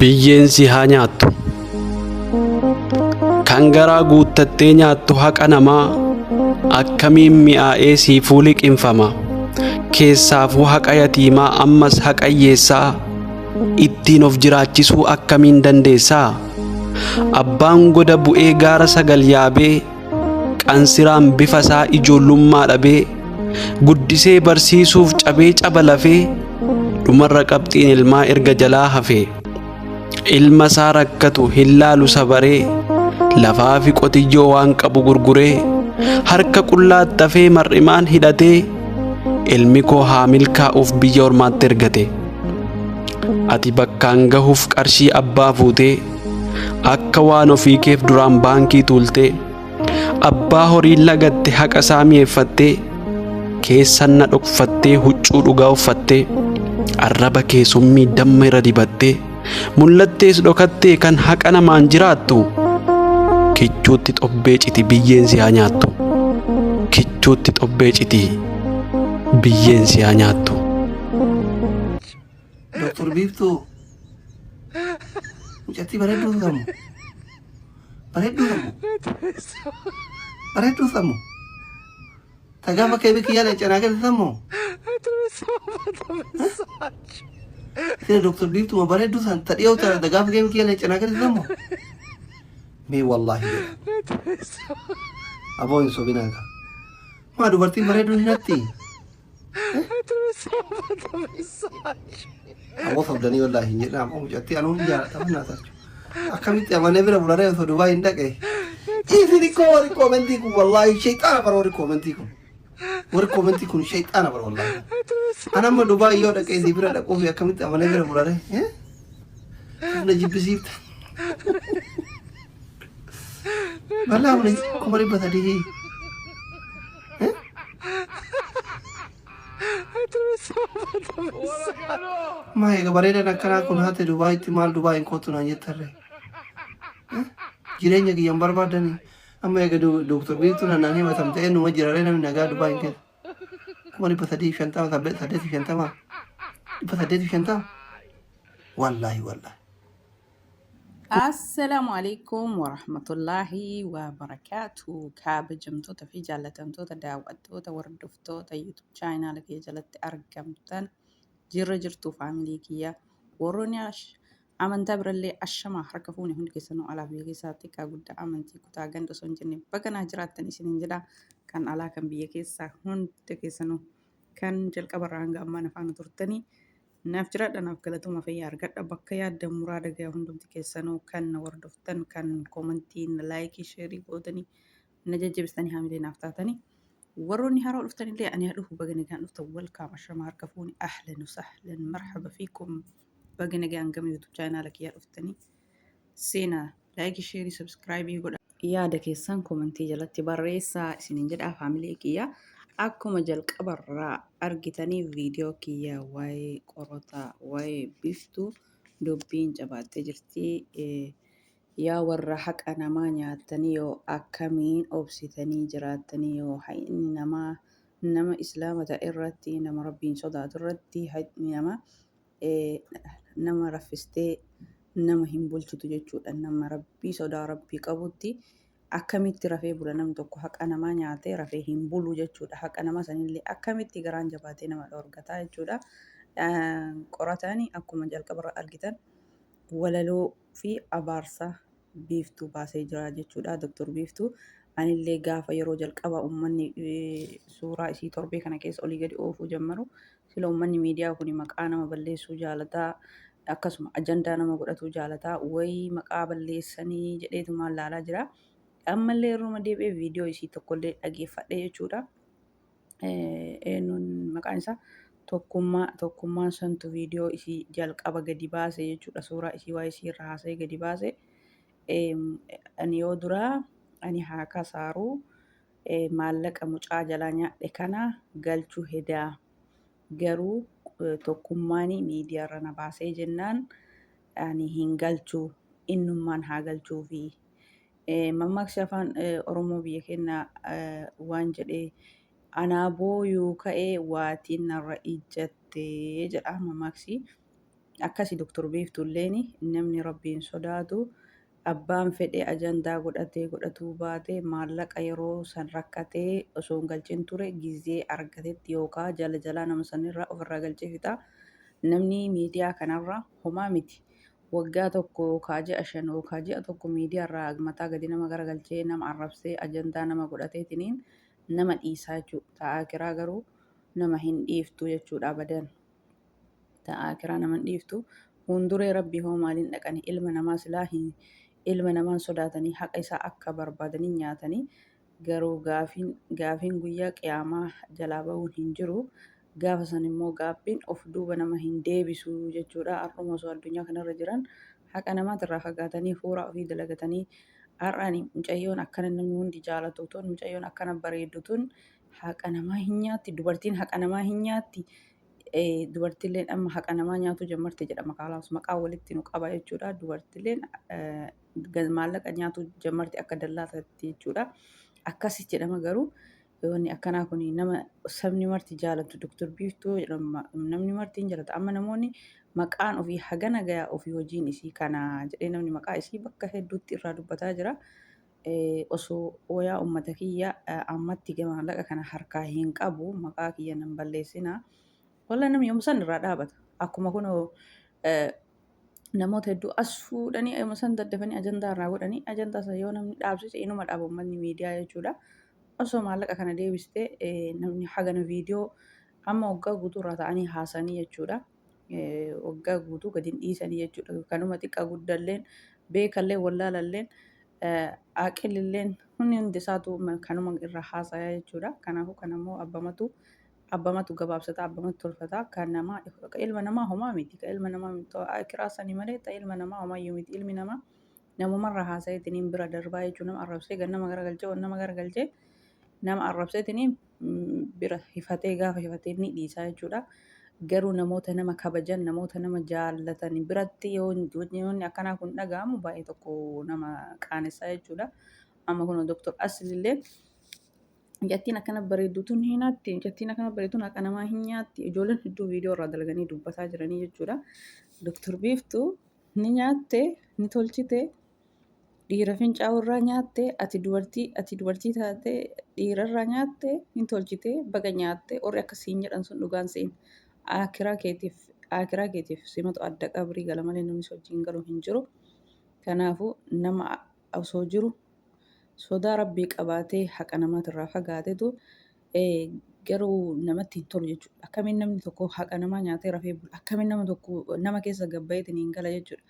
Biyyeen si haa nyaattu. Kan garaa guuttattee nyaattu haqa namaa akkamiin mi'aa'ee siifuu liqimfama. Keessaafuu haqa yatiimaa ammas haqa hiyyeessaa ittiin of jiraachisuu akkamiin dandeessaa? Abbaan goda bu'ee gaara sagal yaabee qansiraan bifa isaa ijoollummaa dhabee guddisee barsiisuuf cabee caba lafee dhumarra qabxiin ilmaa erga jalaa hafee ilma isaa rakkatu hin laalu sabaree lafaa fi qotiyyoo waan qabu gurguree harka qullaatti hafee mar'imaan hidhatee ilmi koo haa milkaa'uuf biyya ormaatti ergate. Ati bakkaan gahuuf qarshii abbaa fuutee akka waan ofii keef duraan baankii tuultee abbaa horii lagatte haqa isaa mi'eeffattee keessan na dhokfattee huccuu dhugaa uffattee arraba kee summii damma irra dibattee mul'attees dhokattee kan haqa namaan jiraattu kichuutti xobbee citi biyyeen si haa nyaattu kichuutti xobbee citi biyyeen si haa nyaattu. Doktor Biiftuu mucattii bareedduu samu. Bareedduu samu. Bareedduu samu. Tagaafa kee bikki yaala canaa gadi samu. Sina Doktor Biiftuu ma bareedduu san ta dhiyoo tana tagaafa kee bikki yaala canaa gadi samu. Mee wallaahi jedha. Aboo hin sobinaa gaa. Maa dubartiin bareedduun hin hatti? Aboo sobdanii wallaahi hin jedhaa aboo mucattii anuu hin jaaladha mannaa tachu. Akkamitti amanee bira bularee osoo Dubaay hin dhaqe. Isin ikkoo warri koomentii kun wallaahi shayxaana bara warri koomentii kun. Warri koomentii kun shayxaana bara wallaahi. An amma Dubaay yoo dhaqe isii bira dhaquu fi akkamitti amanee bira bularee. Na jibbisiifta. Balaa kun 300,000. Maa eega bareedan akkanaa kun haate Dubaayitti maal Dubaayin kootu naan jettarre. Jireenya kiyya hin barbaadanii. Amma eega Dooktor Biiftuun anaan himatamte eenyuma jiraree namni nagaa Dubaayin keessa. 350,000 850 850 wallaahi wallaahi. Assalaamu alaikum warahmatullaahi wabarakaatu. Kabajamtoota fi jaallatamtoota daawwattoota hordoftoota YouTube chaayinaala kiyya jalatti argamtan jirra jirtu faamilii kiyya warroonni amantaa birallee ashamaa harka fuune hundi keessanuu alaa biyya keessaa xiqqaa guddaa amantii kutaa ganda osoo hin jenne baga naa jiraattan isiniin jedha kan alaa kan biyya keessaa hunda keessanuu kan jalqabarraa hanga ammaa na faana turtanii Naaf jiraadha naaf galatooma fayyaa argadha bakka yaaddan muraada gaya hundumti keessanuu kan na hordoftan kan komantii na laayikii sheerii gootanii na jajjabistanii haamilee naaf taatanii warroonni haaraa dhuftan illee ani haa dhufu baga nagaan dhuftan welkaam ashama harka fuuni ahlan wasahlan marhaba fiikum baga nagaan gama YouTube chaanaala kiyyaa dhuftanii seenaa laayikii sheerii sabskraayibii godha. Yaada keessan komentii jalatti barreessaa isiniin jedhaa faamilii kiyya. Akkuma jalqabarraa argitanii viidiyoo kiyya waa'ee qorotaa waa'ee biftuu dubbiin jabaattee jirti. Yaa warra haqa namaa nyaattanii yoo akkamiin obsitanii jiraattanii yoo haqni namaa nama islaama ta'e irratti nama rabbiin sodaatu irratti haqni namaa nama raffistee nama hin bulchitu jechuudha. Nama rabbii sodaa rabbii qabutti akkamitti rafee bula namni tokko haqa namaa nyaatee rafee hin bulu jechuudha. Haqa nama sanillee akkamitti garaan jabaatee nama dhoorgataa jechuudha. Qorataan akkuma jalqabarra argitan walaloo fi abaarsa Biiftuu baasee jira jechuudha. Doktor Biiftuu anillee gaafa yeroo jalqaba uummanni suuraa isii torbee kana keessa olii gadi oofuu jammaru sila uummanni miidiyaa kun maqaa nama balleessuu jaalataa akkasuma ajandaa nama godhatuu jaalataa wayii maqaa balleessanii jedheetumaan laalaa jira. Ammallee irruma deebi'ee viidiyoo isii tokkollee dhageeffadhe jechuudha. Eenyuun maqaan isaa tokkummaa tokkummaan santu viidiyoo isii jalqaba gadi baase jechuudha. Suuraa isii waa'ee isii irra haasa'ee gadi baase. Ani yoo duraa ani haa kasaaruu maallaqa mucaa jalaa nyaadhe kana galchuu hedaa garuu tokkummaan miidiyaarra na baasee jennaan ani hin galchu innummaan haa galchuufi. Mammaaksi afaan Oromoo biyya keenya waan jedhee anaa booyuu ka'ee waatiin narra ijjatte jedha mammaaksi. Akkasi Doktor Biiftuulleen namni Rabbiin sodaatu abbaan fedhe ajandaa godhatee godhatuu baate maallaqa yeroo san rakkatee osoo hin galchin ture gizee argatetti yookaa jala jalaa nama sanirraa ofirraa galchee fixa. Namni miidiyaa kanarra homaa miti. Waggaa tokko yookaa ji'a 5 yookaa ji'a tokko miidiyaarraa mataa gadi nama garagalchee nama arrabsee ajandaa nama godhateetiniin nama dhiisaa jechuudha. Ta'aa kiraa garuu nama hin dhiiftu jechuudha abadan. Ta aakiraa nama hin dhiiftu. Fuunduree Rabbii hoo maaliin dhaqani? Ilma namaa silaa hin ilma namaan sodaatanii haqa isaa akka barbaadanii nyaatanii garuu gaafiin gaafiin guyyaa qiyaamaa jalaa bahuun hin jiru. Gaafa san immoo gaabbiin of duuba nama hin deebisu jechuudha. Har'uma osoo addunyaa kanarra jiran haqa namaatirraa fagaatanii fuuraa ofii dalagatanii har'aani mucayyoon akkana namni hundi jaalatu tun mucayyoon akkana bareeddu tun haqa namaa hin nyaatti dubartiin haqa namaa hin nyaatti dubartilleen amma haqa namaa nyaatu jammarte jedhama kaalaas maqaa walitti nu qaba jechuudha. Dubartilleen maallaqa nyaatu jammarte akka dallaa taatti jechuudha. Akkasis jedhama garuu wanni akkanaa kun nama sabni marti jaalatu Dr. Biiftuu jedhama namni marti hin jaalata. Amma namoonni maqaan ofii hagana gayaa ofii hojiin isii kana jedhee namni maqaa isii bakka hedduutti irraa dubbataa jira. Osoo wayaa ummata kiyya ammatti maallaqa kana harkaa hin qabu maqaa kiyya nan balleessina. Walla namni yoom san irraa dhaabata. Akkuma kunoo namoota hedduu as fuudhanii yooma san daddafanii ajandaa irraa godhanii ajandaa san yoo namni dhaabsise inuma dhaaba uummanni miidiyaa jechuudha. Osoo maallaqa kana deebistee namni hagana viidiyoo amma waggaa guutuu irraa ta'anii haasanii jechuudha. Waggaa guutuu gadi hin dhiisanii jechuudha. Kanuma xiqqaa guddalleen beekallee wallaalalleen aqililleen hundi hundi isaatu kanuma irra haasaya jechuudha. Kanaafuu kan ammoo abbamatu abbamatu gabaabsata abbamatu tolfata kan namaa ka ilma namaa homaa miti ka ilma namaa miti kiraa sanii malee ta ilma namaa homaayyuu miti ilmi namaa namumarra haasayeetiniin bira darbaa jechuun nama arrabsee gan nama garagalchee wan nama garagalchee nama arrabseetiniin bira hifatee gaafa hifatee ni dhiisaa jechuudha. Garuu namoota nama kabajan namoota nama jaallatan biratti yoo wanni akkanaa kun dhaga'amu baay'ee tokko nama qaanessaa jechuudha. Amma kun Dr. Aslillee mucattiin akkana bareeddu tun hin hatti mucattiin akkana bareeddu tun haqa namaa hin nyaatti ijoolleen hedduu viidiyoo irraa dalaganii dubbataa jiranii jechuudha. Dr. Biiftuu ni nyaatte ni tolchite Dhiira fincaa'u irraa nyaatte ati dubartii ati dubartii taate dhiira irraa nyaatte hin tolchite baga nyaatte warri akka siin jedhan sun dhugaan siin aakiraa keetiif aakiraa keetiif simatu adda qabrii gala malee namni si wajjin galu hin jiru. Kanaafuu nama osoo jiru sodaa rabbii qabaatee haqa namaatirraa fagaatetu garuu namatti hin tolu jechuudha. Akkamiin namni tokko haqa namaa nyaatee rafee bula? Akkamiin nama tokko nama keessa gabbayeetiin hin gala jechuudha.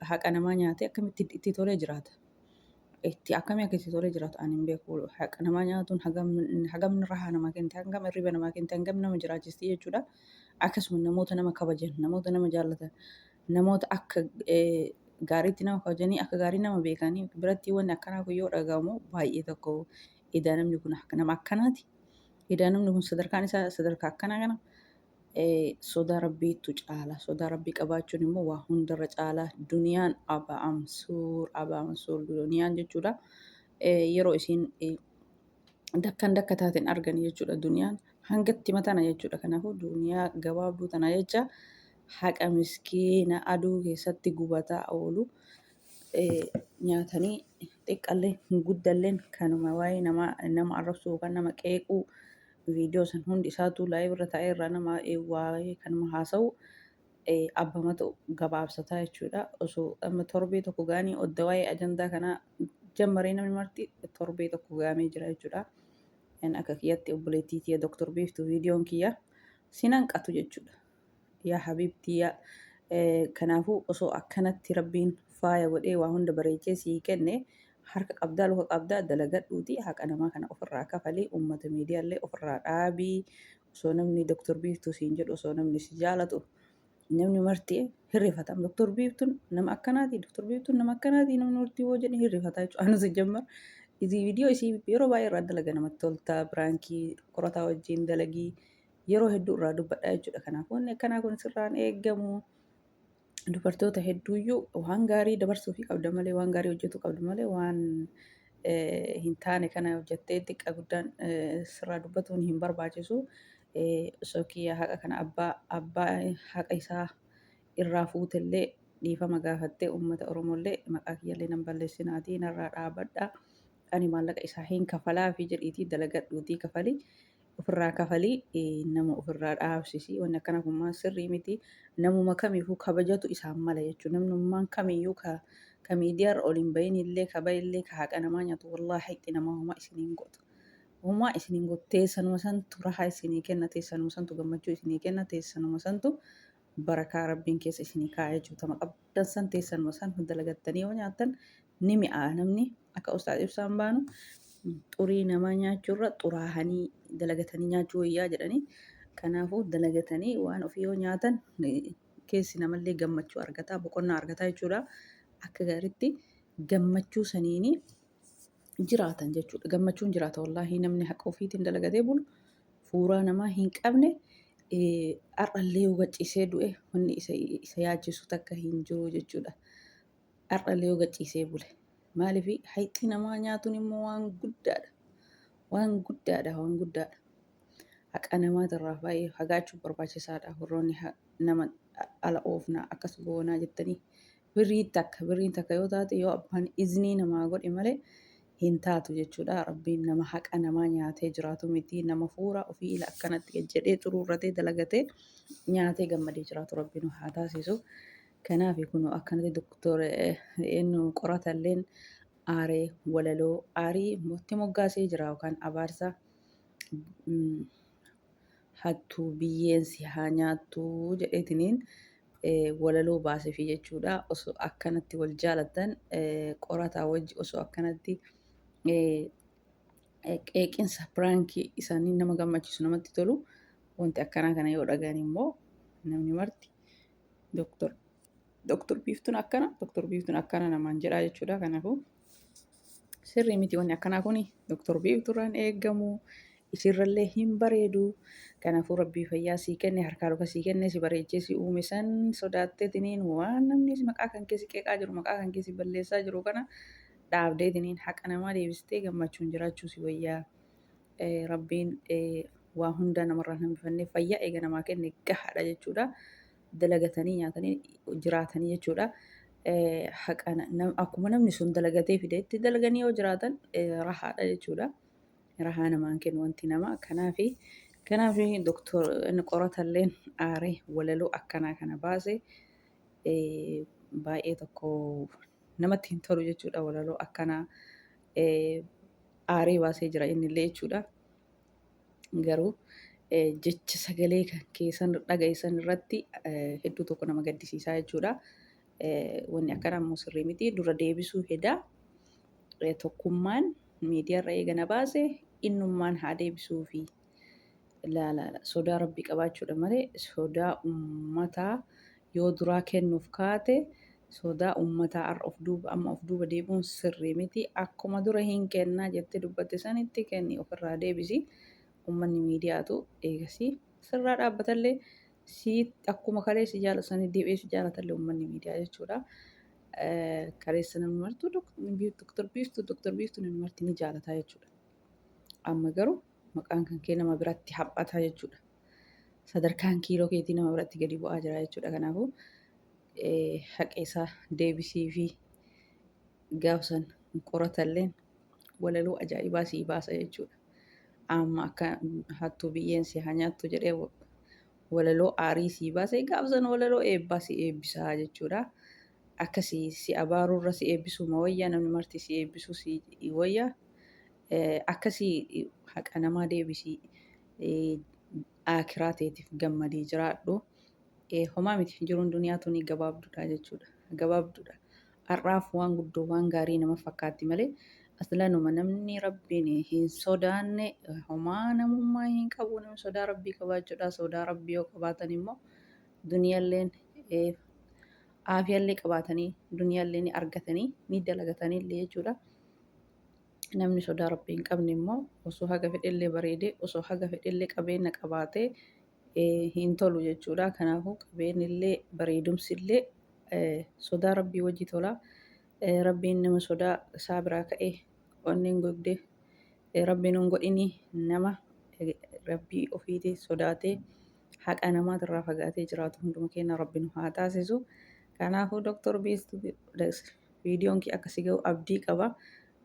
Haqa namaa nyaatee akkamitti itti tolee jiraata? Itti akkamii akka itti tolee jiraatu ani hin beeku. Haqa namaa nyaatuun hagam hagam rahaa namaa kenniti, hangam hirriba namaa kenniti, hangam nama jiraachisti jechuudha. Akkasuma namoota nama kabajan, namoota nama jaallatan, namoota akka gaariitti nama kabajanii akka gaarii nama beekanii biratti wanni akkanaa kun yoo dhaga'amu baay'ee tokko edaa namni kun nama akkanaati. Edaa namni kun sadarkaan isaa sadarkaa akkanaa kana sodaa rabbiitu caala. Sodaa rabbii qabaachuun immoo waa hundarra caala. Duniyaan aba'amsuur aba'amsuur duniyaan jechuudha. Yeroo isiin dakkan dakka taateen argani jechuudha duniyaan hangatti matana jechuudha. Kanaafuu duniyaa gabaabduu tana jecha haqa miskiina aduu keessatti gubataa oolu nyaatanii xiqqallee guddalleen kanuma waa'ee nama nama arrabsuu yookaan nama qeequu viidiyoo san hundi isaatuu live irra taa'ee irraa nama waa'ee kanuma haasa'u abbamatu gabaabsataa jechuudha. Osoo amma torbee tokko ga'anii odda waa'ee ajandaa kanaa jammaree namni marti torbee tokko ga'amee jira jechuudha. Akka kiyyatti obboleettii tiyya Dr. Biiftuu viidiyoon kiyya sin hanqatu jechuudha. Yaa habiibtii yaa kanaafuu osoo akkanatti rabbiin faaya godhee waa hunda bareechee sii kenne harka qabdaa luka qabdaa dalagadhuuti haqa namaa kana ofirraa kafalii ummata miidiyaallee ofirraa dhaabii osoo namni Dr. Biiftuu siin jedhu osoo namni si jaalatu namni marti hirrifata. Dr. Biiftuun nama akkanaati Dr. Biiftuun nama akkanaati namni marti yoo jedhe hirrifata jechuudha. Anis jammar isii viidiyoo isii yeroo baay'ee irraa dalaga namatti tolta biraankii qorataa wajjin dalagii yeroo hedduu irraa dubbadha jechuudha. Kanaafuu wanni akkanaa kun sirraan eegamu. Dubartoota hedduuyyuu waan gaarii dabarsuufii qabda malee waan gaarii hojjetuu qabda malee waan hin taane kana hojjettee xiqqa guddaan sirraa dubbatuun hin barbaachisu. Osoo kiyya haqa kana abbaa abbaa haqa isaa Irraa fuutellee dhiifama gaafattee uummata Oromollee maqaa kiyyallee nan balleessinaatii narraa dhaabadhaa. Ani maallaqa isaa hin kafalaa fi jedhiitii dalagadhuutii kafalii ofirraa kafalii nama ofirraa dhaabsisi. Wanni akkana kun maal sirrii miti. Namuma kamiifuu kabajatu isaan mala jechuudha. Namnummaan kamiyyuu ka miidiyaarra ol hin bahin illee ka bahillee ka haqa namaa nyaatu wallaahi haqni namaa homaa isiniin godhu. Homaa isiniin godhu. Teessanuma santu rahaa isinii kenna. Teessanuma santu gammachuu isinii kenna. Teessanuma santu barakaa rabbiin keessa isinii kaa'a jechuudha. Tama qabdan san teessanuma san dalagattanii yoo nyaattan ni mi'aa namni akka Ustaaz Ibsaan baanu xurii namaa nyaachuurra xuraahanii dalagatanii nyaachuu wayyaa jedhanii. Kanaafuu dalagatanii waan ofii yoo nyaatan keessi namallee gammachuu argataa boqonnaa argataa jechuudha. Akka gaariitti gammachuu saniini jiraatan jechuudha. Gammachuun jiraata wallaahi namni haqa ofiitiin dalagatee bulu fuuraa namaa hin qabne har'allee yoo gachiisee du'e wanni isa yaachisu takka hin jiru jechuudha. Har'allee yoo gachiisee bule. Maaliif haqni namaa nyaatuun immoo waan guddaadha. Waan guddaadha waan guddaadha. Haqa namaatirraa baay'ee fagaachuun barbaachisaadha. Warroonni nama ala oofnaa akkas goonaa jettanii birrii takka birriin takka yoo taate yoo abbaan iznii namaa godhe malee hin taatu jechuudha. Rabbiin nama haqa namaa nyaatee jiraatu miti. Nama fuura ofii ila akkanatti gad jedhee xuruurratee dalagatee nyaatee gammadee jiraatu Rabbiin haa taasisu. Kanaaf kun akkanatti doktor eenyu qoratalleen aaree walaloo aarii itti moggaasee jira yookaan abaarsa hattuu biyyeen si haa nyaattu jedheetiniin walaloo baasefi jechuudha. Osoo akkanatti wal jaalatan qorataa wajji osoo akkanatti qeeqinsa piraankii isaanii nama gammachiisu namatti tolu wanti akkanaa kana yoo dhagahan immoo namni marti doktor doktor Biiftuun akkana doktor Biiftuun akkana namaan jedhaa jechuudha. Kanaafuu sirrii miti wanni akkanaa kuni doktor Biiftuurraan eegamu isirrallee hin bareedu. Kanaafuu rabbii fayyaa sii kenne harkaa luka sii kenne si bareechee si uume san sodaatteetiniin waan namni maqaa kan keessi qeeqaa jiru maqaa kan keessi balleessaa jiru kana dhaabdeetiniin haqa namaa deebistee gammachuun jiraachuu si wayyaa. Rabbiin waa hunda namarraa hin hambifannee fayyaa eega namaa kenne gahaadha jechuudha. Dalagatanii nyaatanii jiraatanii jechuudha. Haqa akkuma namni sun dalagatee fidetti dalaganii yoo jiraatan rahaadha jechuudha. Rahaa namaan kennu wanti namaa kanaafi kanaafi doktor inni qoratalleen aaree walaloo akkanaa kana baase baay'ee tokko namatti hin tolu jechuudha walaloo akkanaa aaree baasee jira innillee jechuudha. Garuu jecha sagalee kan keessan dhaga'isan irratti hedduu tokko nama gaddisiisaa jechuudha. Wanni akkanaa immoo sirrii miti. Dura deebisuu hedaa tokkummaan miidiyaarra eegana baase innummaan haa deebisuufi. Laalaala sodaa rabbii qabaachuudha malee sodaa ummataa yoo duraa kennuuf kaate sodaa ummataa har'a of duuba amma of duuba deebi'uun sirrii miti. Akkuma dura hin kennaa jettee dubbatte sanitti kenni ofirraa deebisi. Ummanni miidiyaatu eegasii sirraa dhaabbatallee si akkuma kalee si jaalatu sanii deebi'ee si jaalatallee ummanni miidiyaa jechuudha. Kaleessa namni martuu Doktor Biiftuu Doktor Biiftuu namni marti ni jaalataa jechuudha. Amma garuu maqaan kan kee nama biratti haphataa jechuudha. Sadarkaan kiiloo keetii nama biratti gadi bu'aa jira jechuudha. Kanaafuu haqa isaa deebisii fi gaafsan qoratalleen walaloo ajaa'ibaa sii baasa jechuudha. Amma akka hattuu biyyeen si haa nyaattu jedhee walaloo aarii sii baase gaafsan walaloo eebbaa si eebbisaa jechuudha. Akka si abaaruurra si eebbisuu ma wayya namni marti si eebbisuu si wayya. Akkasii haqa namaa deebisii aakiraa teetiif gammadii jiraadhu. Homaa miti jiruun duniyaa tuni gabaabduudha jechuudha. Gabaabduudha. Har'aaf waan guddoo waan gaarii nama fakkaatti malee aslanuma namni rabbiin hin sodaanne homaa namummaa hin qabu. Namni sodaa rabbii qabaachuudha. Sodaa rabbii yoo qabaatan immoo duniyaalleen aafiyaallee qabaatanii duniyaallee ni argatanii ni dalagatanii illee jechuudha. Namni sodaa rabbii hin qabne immoo osoo haga fedhellee bareedee osoo haga fedhellee qabeenya qabaatee hin tolu jechuudha. Kanaafuu qabeenyillee bareedumsillee sodaa rabbii wajji tola. Rabbiin nama sodaa isaa biraa ka'ee onneen gogdee rabbiin hin godhini nama rabbii ofiitii sodaatee Haqa namaatirraa fagaatee jiraatu hunduma keenya Rabbi nu haa taasisu. Kanaafuu Doktor Biiftuu viidiyoon kee akka si ga'u abdii qaba.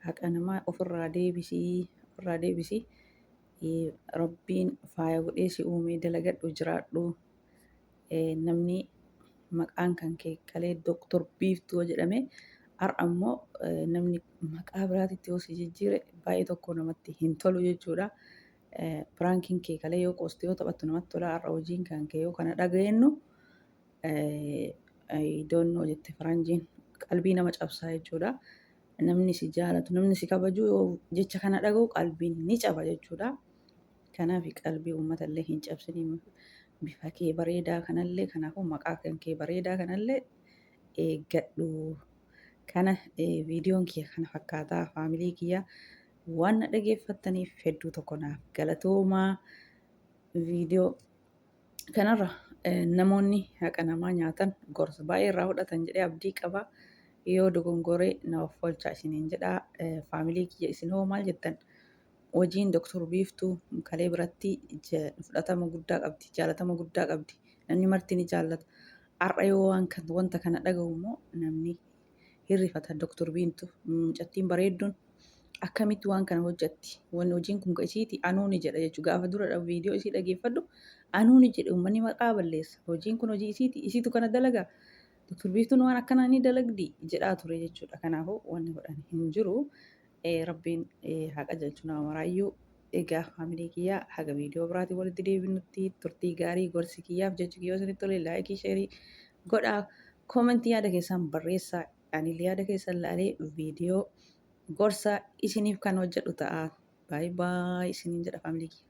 Haqa namaa ofirraa deebisii ofirraa deebisii. Rabbiin faaya godhee si uumee dalagadhu jiraadhu. Namni maqaan kan kee kalee Doktor Biiftuu jedhame har'a immoo namni maqaa biraatitti yoo si jijjiire baay'ee tokko namatti hin tolu jechuudha. Piraankiin kee kalee yoo qooste yoo taphattu namatti tola har'a hojiin kan kee yoo kana dhageenyu I don't know jette faranjiin qalbii nama cabsaa jechuudha. Namni si jaalatu namni si kabaju yoo jecha kana dhaga'u qalbiin ni caba jechuudha. Kanaaf qalbii uummata illee hin cabsini bifa kee bareedaa kanallee kanaafuu maqaa kan kee bareedaa kanallee eeggadhu. Kana viidiyoon kiyya kana fakkaataa faamilii kiyya waan na dhageeffattaniif hedduu tokko naaf galatoomaa. Viidiyoo kanarra namoonni haqa namaa nyaatan gorsa baay'ee irraa fudhatan jedhee abdii qaba. Yoo dogongoree na of oolchaa isiniin jedha. Faamilii kiyya isin hoo maal jettan? Hojiin Doktor Biiftuu kalee biratti fudhatama guddaa qabdi, jaalatama guddaa qabdi. Namni marti ni jaallata. Har'a yoo waan kan wanta kana dhaga'u immoo namni hirrifata. Doktor Biiftuu mucattiin bareedduun akkamitti waan kana hojjatti? Wanni hojiin kun ka isiiti anuu ni jedha jechuudha. Gaafa dura viidiyoo isii dhageeffadhu anuu ni jedhe uummanni maqaa balleessa. Hojiin kun hojii isiiti isiitu kana dalagaa. Doktor Biiftuun waan akkanaa ni dalagdi jedhaa ture jechuudha. Kanaafuu wanni godhan hin jiru. Rabbiin haa qajeelchu nama maraayyuu. Egaa faamilii kiyyaa haga viidiyoo biraatiin walitti deebinutti turtii gaarii gorsi kiyyaaf jechi kiyyoo isinitti tole laayikii sheerii godhaa koomentii yaada keessan barreessaa anillee yaada keessan laalee viidiyoo gorsa isiniif kan hojjedhu ta'a. Baay baay isiniin jedha faamilii kiyya.